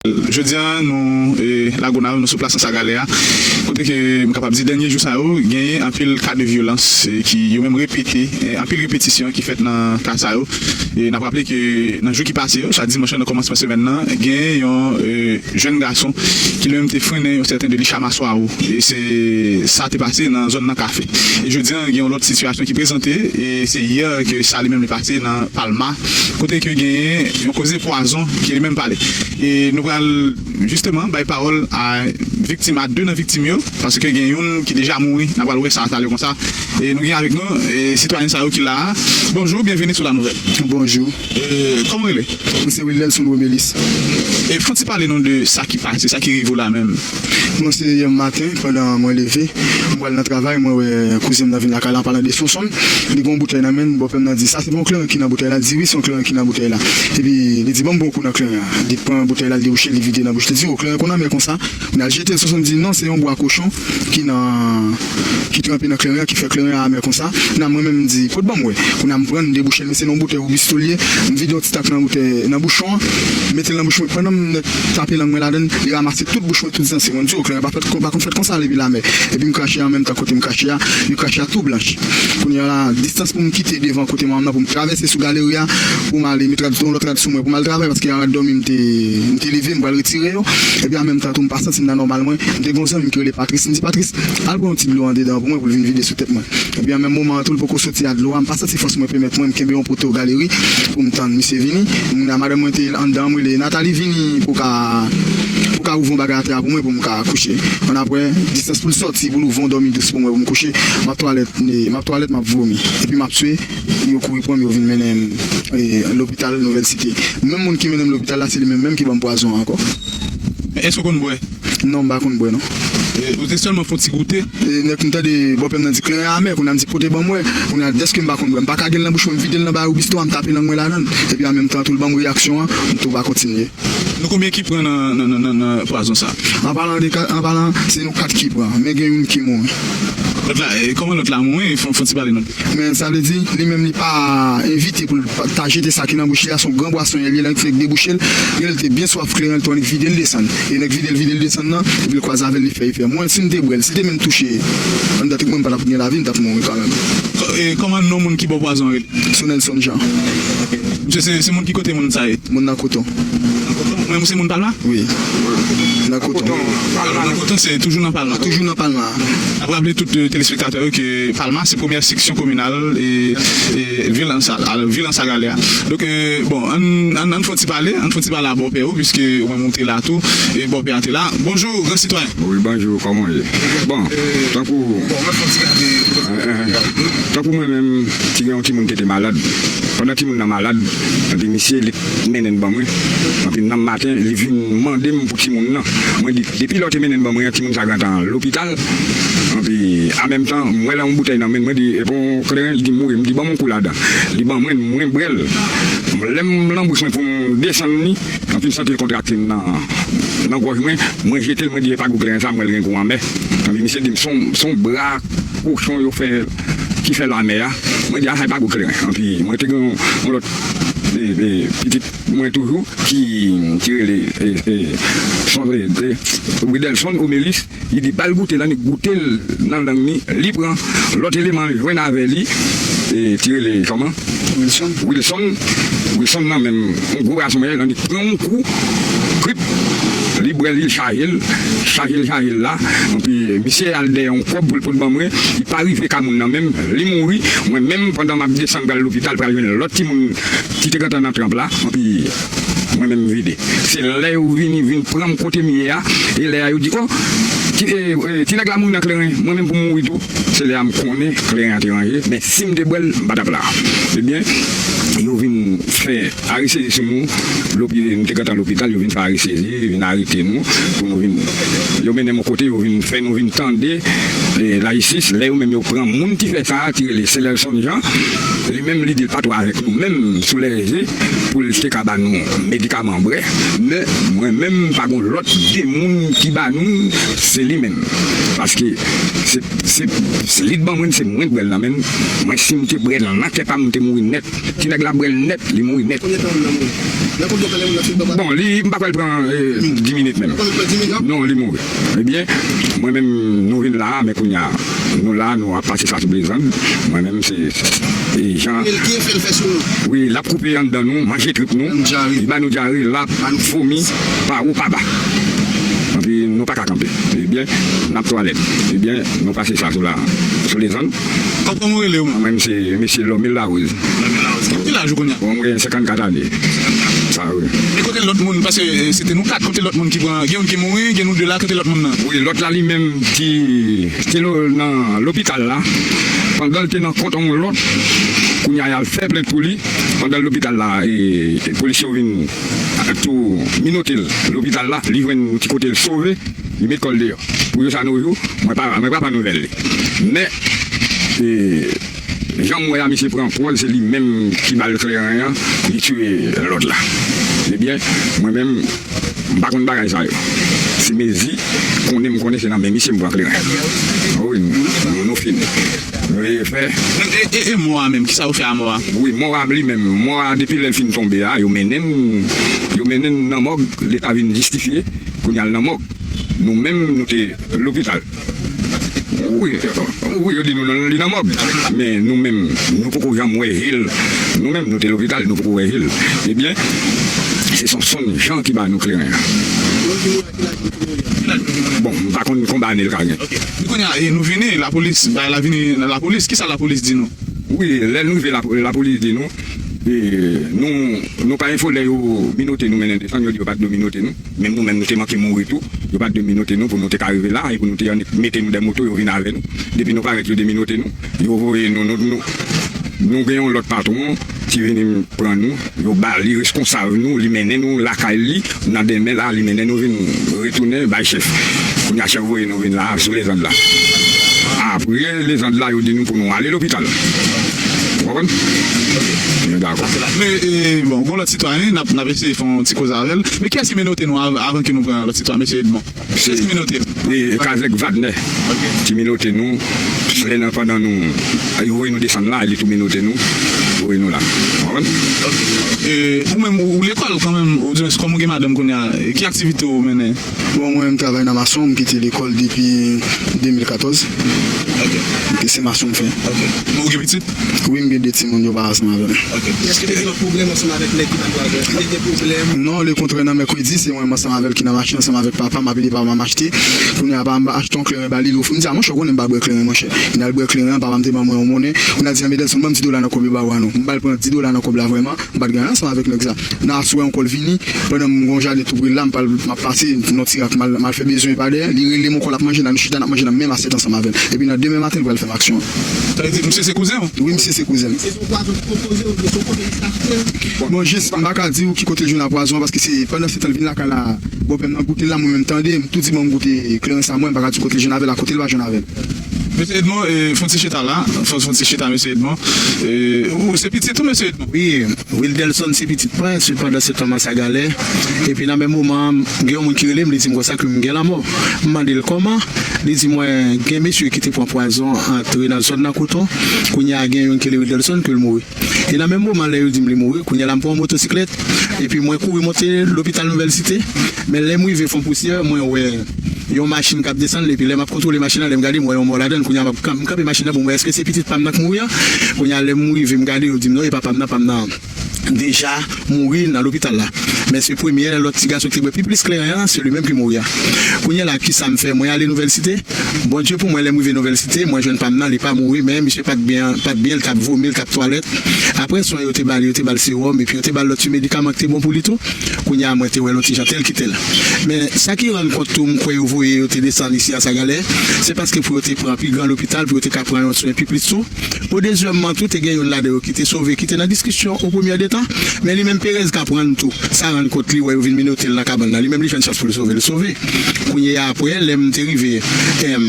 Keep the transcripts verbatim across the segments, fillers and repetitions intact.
Jodi a, nou e, Lagonav, nou sou plas Anse Galère a, kote ke m kapab di dènye jou sa yo, genyen anpil ka de vyolans e, ki yo menm repete, e, anpil repetisyon ki fèt nan ka sa yo. E n ap raple ke nan jou ki pase yo, sa dimanch lan nan kòmansman semèn nan, genyen yon e, jèn gason ki li menm te frennen yon sèten Delisha Maswaro. E se sa te pase nan zòn nan kafe. E jodi a, gen yon lòt sitiyasyon ki prezante, e se yè ke sa li menm li pase nan Palma, kote ke genyen yon koze pwazon ki li menm pale. E nou pral jisteman bay pawòl a viktim, a de nan viktim yo, paske gen youn ki deja mouri, n a pral wè sa talè konsa. E nou gen avèk nou e, sitwayen sa yo ki la a. Bonjou, byenveni sou La Nouvelle. Bonjou. E, kòman w rele? Mwen se Wilnelson Romelis. E fè yon ti pale nou de sa ki pase, sa ki rive w la menm. Mwen se yè maten, pandan mwen leve, mwen pral nan travay, mwen wè kouzen m nan vin lakay la, an palan de Sonson, li gen yon boutèy nan men l, bòpè m nan di, "Sa se pa yon kleren ki nan boutèy la?" Li di, "Wi, se yon kleren ki nan boutèy la." Epi, li di, "Ban m ba w yon kou nan kleren an." Li pran boutèy la, li debouche, li vide nan bouch. Li di, "O, kleren konn anmè konsa?" Kounye a l jete l, Sonson di, "Non, se yon bwa kochon ki nan, ki tranpe nan kleren an, ki fè kleren an anmè konsa." Kounye a mwen menm, m di, "Pot ban m wè." Kounye a m pran, m debouche l, men se nan yon boutèy Robusto l ye. M vide yon ti tak nan boutèy, nan bouchon an, m mete l nan bouch mwen. Pandan m nèk tape lang mwen ladan l, li ranmase tout bouch mwen, tout zansi mwen. M di, "O, kleren pa fèt, pa konn fèt konsa depi lanmè." Epi m krache an menm tan kote m krache a, li krache a tou blanch. Kounye a la, distans pou m kite devan kote manman m nan, pou m travèse sou galeri a, pou m ale met rad, yon lòt rad sou mwen, pou m al travay, paske yon rad dòmi m te, m te leve, m pral retire yo. Epi an menm tan tou, m pa santi m nan nòmal mwen. M te gen yon zanmi m ki rele Patris. M di, "Patris, al pran yon ti dlo andedan pou mwen, pou l vin vide sou tèt mwen." Epi an menm moman an tou, l poko soti a dlo a, m pa santi fòs mwen pèmèt mwen, m kenbe yon poto galeri pou m tann misye vini. Moun nan, madanm mwen te anndan, m rele, "Nathalie, vini pou ka, pou ka ouvri yon bagay atè a pou mwen, pou m ka kouche." Annapre, distans pou l sòti, pou l ouvri yon dòmi dous pou mwen, pou m kouche, m ap twalèt, e, m ap twalèt, m ap vomi. Epi m ap swe, yo kouri pran m, yo vin mennen m, e, lopital Nouvèl Site. Menm moun ki mennen m lopital la, se li menm menm ki ban m pwazon an ankò. Èske w konn bwè? Non, m pa konn bwè, non. E, ou te sèlman fè yon ti goute? E, nèk m tande bòpè m nan di kleren an amè, kounye a m di pote ban m wè. Kounye a, dèske m pa konn bwè, m pa kage l nan bouch mwen, m vide l nan bagay Robusto a, m tape lang mwen ladan l. Epi an menm tan tou, l ban m reyaksyon an, m tou pa kontinye. Nou konbyen ki pran nan, nan, nan, nan, nan pwazon sa? An palan de ka, an palan, se nou kat ki pran, men gen youn ki mouri. Lòt la, e, kòman lòt la mouri? Fè, fè yon ti pale nou. Men sa vle di, li menm li pa envite pou l pa ta jete sa ki nan bouch li a, se yon gran bwason yè l ye, lè l fenk debouche l, gen lè l te byen swaf kleren l, tou annik vide l desann. E nèk vide l, vide l desann nan, epi l kwaze avè l, li fè efè. Mwen, si m te bwè l, si l te menm touche anndan trik mwen, m pa t ap gen lavi, m t ap mouri kanmenm. Kò-, e, kòman non moun ki ba w pwazon an rele? Sonelson Jean. Ok. Misye se, se moun ki kote moun sa ye? Moun nan Koton. Nan Koton? Ou menm ou se moun Palma? Wi. Nan Koton. Nan Koton, se toujou nan Palma? Toujou nan Palma. N ap raple tout, e, telespektatè yo ke Palma se premyè seksyon kominal e, e vil Anse, al, vil Anse Galère. Donk, e, bon, ann, ann, ann fè yon ti pale, ann fè yon ti pale a bòpè ou, piske ou menm ou te la tou, e bòpè a te la. Bonjou, gran sitwayen. Wi, bonjou, kòman w ye? Bon, tankou, bon, mwen fè yon ti gade. Tankou mwen menm, ti gen yon timoun ki te malad. Pandan timoun nan malad, epi misye, li mennen l ban mwen. Epi nan maten, li vin mande m pou timoun nan. Mwen di, depi lè w te mennen l ban mwen an, timoun sa gentan lopital. Epi, an menm tan, m wè l yon boutèy nan men l, mwen di, e pa yon kleren, li di m wi, m di, ban m yon kou ladan. Li ban mwen, mwen bwè l. Lè m nan bouch mwen pou m desann li, epi m santi l kontrakte nan, nan gòj mwen, mwen jete l, mwen di, e pa gou kleren sa, m wè l gen gou anmè. Epi misye di m, se yon, se yon bra kochon yo fè, ki fè l anmè a. Mwen di, a, sa e pa gou kleren. Epi, mwen te gen yon, yon lòt, e, e, pitit mwen toujou, ki, ki rele, e, e, son, e, e, Widelson Omelis, li di, ba l goute l, annik goute l nan lang li, li pran lòt eleman l jwenn avè li, e, ki rele, kòman? Wilson. Wilson, Wilson nan menm, yon gwo gason mwen, annik pran yon kou, krip, li bwè l, li chaje l, chaje l, chaje l la, epi misye al dèyè yon kòb pou l pot ban mwen, li pa rive ka moun nan menm, li mouri, mwen menm, pandan m ap desann pral lopital, pral jwenn lòt timoun ki te gentan nan tranp la, epi mwen menm m vide. Se lè yo vini, vin pran m kote m ye a, e lè a yo di, o, ti, e, e, ti nèg la mouri nan kleren, mwen menm pou m mouri tou. Se lè a m konnen kleren an te ranje, men si m te bwè l, m pa t ap la. Ebyen, yo vin fè arè sezi sou nou, lopi-, m te gentan lopital, yo vin fè arè sezi, vin arete nou, pou nou vin, yo mennen m yon kote, yo vin fè nou vin tande, e, lajistis, lè yo menm yo pran moun ki fè sa a, ki rele Selerson Jean, li menm li di l pa twò avèk nou menm sou lèze pou l te ka ba nou medikaman bwè, men mwen menm m pa gon lòt de moun ki ba nou, se li menm. Paske se, se, se li t ban mwen, se mwen t bwè l nan men m. Mwen si m te bwè l nan kè pa m, m te mouri nèt. Ti nèg la bwè l nèt, li mouri nèt. Konbyen tan moun nan mouri? Nan konbyen tan lè moun nan fin bwè? Bon, li, m pa kwè l pran, e, dis minit menm. Konbyen tan, dis minit? Non, li mouri. Ebyen, mwen menm, nou vin la a, men kounye a, nou la a, nou ap pase sa sou Plezann. Mwen menm, se, e, jan. E l ki efè l fè sou nou? Wi, l ap koupe anndan nou, manje trip nou. Li ba nou dyare, l ap vomi, pa wo, pa ba. Anpi nou pa ka kanpe. Ebyen, n ap twalèt. Ebyen, nou pase sa sou la, sou Lezann. Kòman ou rele w? Mwen, se mesye Lòmil Larose. Lòmil Larose. Ki laj ou kounye a? Bon, mwen gen senkannkat ane. Sa, wi. E kote lòt moun? Paske, e, se te nou kat. Kote lòt moun ki pran? Gen youn ki mouri, gen nou de la, kote lòt moun nan? Wi, lòt la li menm ki te lo-, nan lopital la. Pandan l te nan kont yon lòt, kounye a y al fè plent pou li. Pandan l lopital la, e, e polisye yo vin tou minote l lopital la, li jwenn yon ti kote l sove, li met kò l deyò. Pou yo sa nou jou, mwen pa, mwen pa pran nouvèl li. Men, e, jan m wè a, misye pran pwòz, se li menm ki ba l kleren an, li tiye lòt la. Ebyen, mwen menm, m pa konn bagay sa yo. Se mezi, konnen m konnen se nan men misye m pran kleren. Wi, nou, nou, nou fini. Nou ye fè. E, e, e mò a menm, kisa yo fè a mò a? Wi, mò a li menm, mò a depi lè l fin tonbe a, yo mennen n, yo mennen n nan mòg, leta vin jistifye pou n al nan mòg. Nou menm, nou te lopital. Wi, wi, yo di nou nan, li nan mòg. Men nou menm, nou poko janm wè je l. Nou menm, nou te lopital, nou poko wè je l. Ebyen, se Sonson Jan ki ba nou kleren an. Bon, m pa konn konbyen ane l ka gen. Ok. Men kounye a, e, nou vini, lapolis, bagay la vini nan lapolis. Kisa lapolis di nou? Wi, lè nou rive la, lapolis di nou, e, nou, nou pa enfo lè yo minote nou mennen desann, yo di yo pa t dwe minote nou. Menm nou menm, nou te manke mouri tou. Yo pa t dwe minote nou pou nou te ka rive la, e pou nou te annik mete nou dè moto, yo vin avè nou. Depi nou parèt, yo deminote nou. Yo voye nou, nou, nou, nou gen yon lòt patwon ki vini pran nou, yo ba li reskonsav nou, li mennen nou lakay li, nan demen la, li mennen nou vin retounen bay chèf. Kounye a chèf voye nou vin la, sou Lezann la. Apre Lezann la, yo di nou pou nou ale lopital. Ou konprann? Dakò. Men, e, bon, gon lòt sitwayen, n ap, n ap eseye fè yon ti koze avè l. Men kiyès ki menote nou av-, avan ke nou pran lòt sitwayen, mesye Edmond? Se, kiyès ki menote? E, e, Kazèk Vadnè ki menote nou. Lè nan pandan nou, yo voye nou desann la, li tou menote nou, voye nou la. Ou konprann? Ok. E, ou menm, ou, ou lekòl kanmenm, ou di, kòm ou gen madanm kounye a, e, ki aktivite ou mennen? Bon, mwen, m travay nan mason, m kite lekòl depi de mil katòz. Ok. Ok, se mason m fè. Ok. Men ou gen pitit? Wi, m gen de timoun, yo pa ansanm avè m. Ok. Èske te gen lòt pwoblèm ansanm avèk nèg ki pa t avè w? Èske te gen pwoblèm? Non, lekontrè, nan mèkredi, se mwen, m ansanm avè l ki nan machin, ansanm avèk papa m, ap ede papa m achte. Kounye a, papa m achte yon kleren ba li, li ofri m, di, "A, monchè, ou konnen m pa bwè kleren, monchè." Li al bwè kleren an, papa m te ban mwen yon monnen. Kounye a, di, "Anmède, son ban m ti dola nan kòb yo ba w a non." M ba l pran di dola nan kòb la vrèman. M pa t gen anyen ansanm avèk nèg sa. Nan aswè ankò l vini, pandan m gon jaden tou pre l la, m pral, m ap pase nan ti rak, m al, m al fè bezwen pa dèyè. Li rele m ankò, l ap manje la, nou chita, n ap manje nan menm asyèt ansanm avè l. Epi nan demen maten, l pral fè m aksyon an. Sa vle di, misye se kouzen w? Wi, misye se kouzen m. Se yon pwazon ki konpoze oubyen se yon kote misye achte l? Bon, jis, m pa ka di w ki kote l jwenn a pwazon an, paske se pandan se tan l vin lakay la, bòpè m nan goute l la, mwen menm tande, m tou di, "Bon, m goute kleren sa mwen," m pa ka di w kote l jwenn avè l, a kote l pa jwenn avè l. Mesye Edmond, e, fon ti chita la, fon, fon ti chita, mesye Edmond. E, ou se pitit ou, mesye Edmond? Wi, Wildelson se pitit mwen, sepandan se tan m a Sagalè. Epi nan menm moman an, gen yon moun ki rele m, li di m konsa ke m gen lanmò. M mande l kòman, li di mwen gen mesye ki te pran pwazon antre nan zòn nan Kouton. Kounye a gen youn ki rele Wildelson ke l mouri. E nan menm moman lè yo di m li mouri, kounye a la m pran yon motosiklèt, epi mwen kouri monte lopital Nouvèl Site. Men lè m rive Fon Pousyè, mwen wè yon machin k ap desann, epi lè m ap kontwole machin nan, lè m gade, m wè yon mò ladan l. Kounye a m ap kan-, m kanpe machin nan pou m wè èske se pitit pa m nan k mouri an. Kounye a lè m rive, m gade, yo di m non, e pa pa m nan, pa m nan deja mouri nan lopital la. Men se premyè lòt ti gason ki te bwè pi plis kleren an, se li menm ki mouri a. Kounye a la, kisa m fè? Mwen ale Nouvèl Site. Bondye pou mwen, lè m rive Nouvèl Site, mwen jwenn pa m nan, li pa mouri, men misye pa t byen, pa t byen, li t ap vomi, li t ap twalèt. Apre swen yo te ba li, yo te ba l sewòm, epi yo te ba l lòt ti medikaman ki te bon pou li tou. Kounye a, mwen te wè l yon ti jan te, l kite l. Men sa ki rann kont tou, m kwè yo voye yo te desann isi a Sagalè, se paske pou yo te pran pi gran lopital, pou yo te ka pran yon swen pi plis tou. O dezyèmman tou, te gen youn ladan yo ki te sove, ki te nan diskisyon o premyè de sa, men li menm perèz ka pran l tou. Sa rann kont li wè yo vin menote l nan kabann nan. Li menm li jwenn chans pou l sove, l sove. Kounye a apre, lè m te rive, em,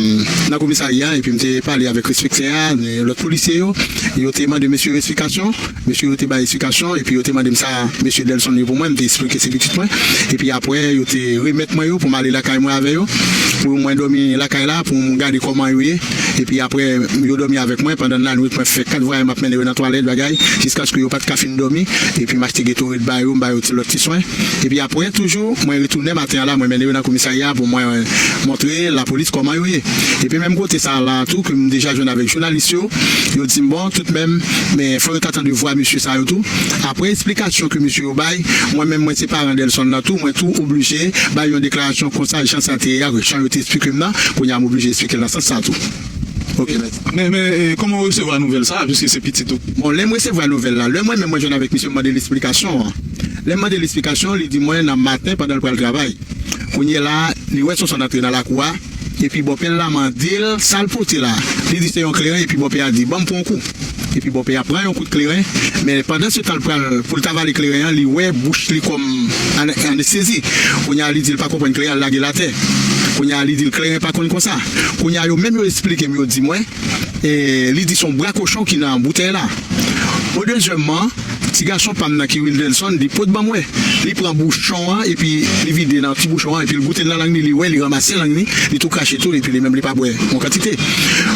nan komisarya, epi m te pale avèk enspektè a, lòt polisye yo, yo te mande mesye yo esplikasyon. Mesye yo te bay esplikasyon, epi yo te mande m sa, mesye Delson yo pou mwen, m te esplike se pitit mwen. Epi apre, yo te remèt mwen yo pou m ale lakay mwen avè yo, pou mwen dòmi lakay la, pou m gade kòman yo ye. Epi apre, yo dòmi avèk mwen pandan lannwit, mwen fè kat vwayaj m ap mennen yo nan twalèt, bagay, jiskaske yo pa t ka fin dòmi. Epi m achte Gatorade ba yo, m ba yo ti lòt ti swen. Epi apre, toujou, mwen retounen maten an la, mwen mennen yo nan komisarya pou mwen montre lapolis kòman yo ye. Epi menm kote sa a la tou, ke m deja jwenn avèk jounalis yo, yo di m, bon, tout menm, men fò yo ta tande vwa mesye sa yo tou. Apre esplikasyon ke mesye yo bay, mwen menm, mwen se paran Delson nan tou, mwen tou oblije bay yon deklarasyon konsa, jan sa te ye a, jan yo te esplike m nan, kounye a m oblije esplike l nan sans sa tou. Ok, mèsi. Men, men, e, kòman w resevwa nouvèl sa a, piske se pitit ou? Bon, lè m resevwa nouvèl la, lè mwen menm mwen jwenn avèk misye, m mande l esplikasyon an. Lè m mande l esplikasyon, li di mwen nan maten pandan l pral travay. Kounye a la, li wè Sonson antre nan lakou a, epi bòpè l la mande l sa l pote la. Li di se yon kleren, epi bòpè a di, ban m pran yon kou. Epi bòpè a pran yon kout kleren, men pandan se tan l pral pou l ta vale kleren an, li wè bouch li kòm an-, anestezi. Kounye a li di l pa konprann kleren an, l lage l atè. Kounye a li di l kleren pa konn konsa. Kounye a yo menm yo esplike m, yo di mwen, e, li di se yon bra kochon ki nan boutèy la. O dezyèmman, ti gason pa m nan ki Wildelson, li pot ban mwen. Li pran bouchon an, epi li vide nan ti bouchon an, epi l goute l nan lang li, li wè, li ranmase lang li, li tou krache tou, epi li menm li pa bwè yon kantite.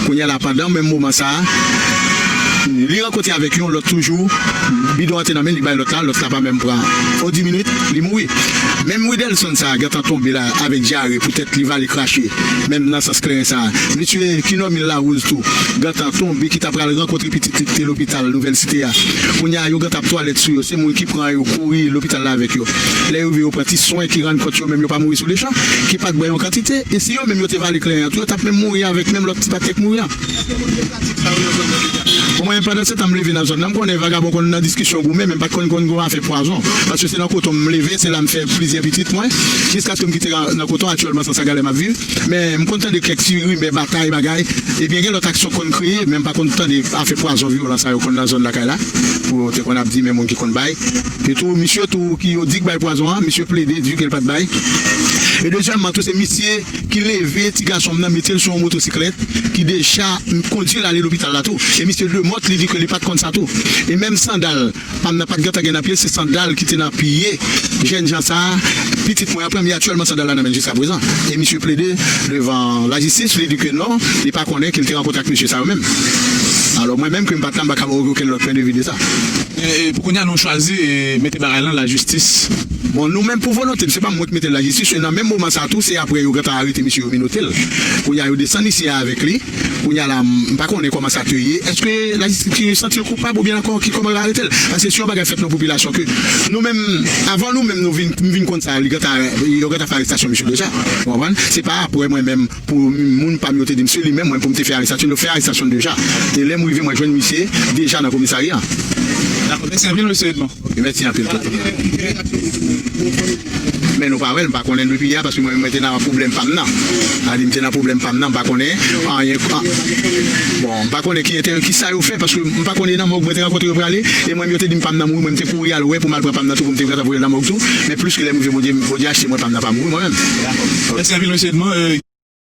Kounye a la, pandan menm moman sa a, li rankontre avèk yon lòt toujou, bidon an te nan men li, bay lòt la, lòt la pa menm pran yon dis minit, li mouri. Menm Wildelson sa a, gentan tonbe la, avèk dyare, poutèt li vale krache, menm nan sans kleren sa a. Mesye Kinomil Lawouz tou, gentan tonbe, ki ta pral rankontre pitit li ki te lopital Nouvèl Site a. Kounye a, yo gentan ap twalèt sou yo, se moun ki pran yo, kouri lopital la avèk yo. Lè yo rive, yo pran ti swen ki rann kont yo menm yo pa mouri sou lechan, ki pa t bwè yon kantite, e si yo menm yo te vale kleren an tou, yo t ap menm mouri avèk menm lòt ti patnè k mouri an. Bon, mwen, pandan se tan m leve nan zòn nan, m konnen vagabon konn nan diskisyon goumen, men m pa t konn konn gon afè pwazon. Paske se nan koton m leve, se la m fè plizyè pitit mwen, jiskaske m kite nan koton, aktyèlman se nan Sagalè m ap viv. Men m konn tande kèk ti rimè, batay, bagay. Ebyen, gen lòt aksyon konn kreye, men m pa konn tande afè pwazon vyolan sa yo konn nan zòn lakay la, pou yo te konn ap di men moun ki konn bay. E tou, misye tou ki yo di k bay pwazon an, misye plede di ke l pa t bay. E dezyèmman tou, se misye ki leve ti gason m nan, mete l sou yon motosiklèt, ki deja kondui l ale lopital la tou. E misye de mòt, li di ke li pa t konn sa tou. E menm sandal pa m nan pa t gentan gen nan pye l, se sandal ki te nan pye jènjan sa a, pitit mwen an pran, men aktyèlman sandal la nan men l jiskaprezan. E misye plede devan lajistis, li di ke non, li pa konnen ke l te rankontre ak mesye sa yo menm. Alò, mwen menm ke m pa t la, m pa ka ba w okenn lòt pwen de vi de sa. E, e, pou kounye a, nou chwazi, e, mete bagay lan lajistis. Bon, nou menm pou volonte n, se pa mwen ki mete l lajistis, e nan menm moman sa a tou, se apre yo gentan arete misye, yo menote l. Kounye a, yo desann isi a avèk li. Kounye a la, m pa konnen kòman sa te ye. Èske lajistis ki santi l koupab oubyen ankò ki kòman yo arete l? Paske si yon bagay fèt nan popilasyon ke nou menm, avan nou menm nou vin, m vin konn sa, li gentan, yo gentan fè arestasyon misye deja. Ou konprann? Se pa apre mwen menm pou moun pa m yo te di m, se li menm mwen pou m te fè arestasyon, yo fè arestasyon deja. E lè m rive, mwen jwenn misye deja nan komisarya. Dakò, mèsi anpil, mesye Edmond. Ok, mèsi anpil, tonton. Men nou pa wè l, m pa konnen depi yè, paske mwen, mwen te nan pwoblèm pa m nan. A di m te nan pwoblèm pa m nan, m pa konnen anyen. A, bon, m pa konnen ki entè-, ki sa yo fè, paske m pa konnen nan mòg mwen te rankontre yo prale, e mwen, yo te di m pa m nan mouri, mwen, m te kouri al wè pou m al pran pa m nan tou, pou m te gentan voye l nan mòg tou. Men plis ke lè m rive, Bondye, Bondye achte mwen pa m nan pa mouri, mwen menm. Mèsi anpil, mesye Edmond. Euh,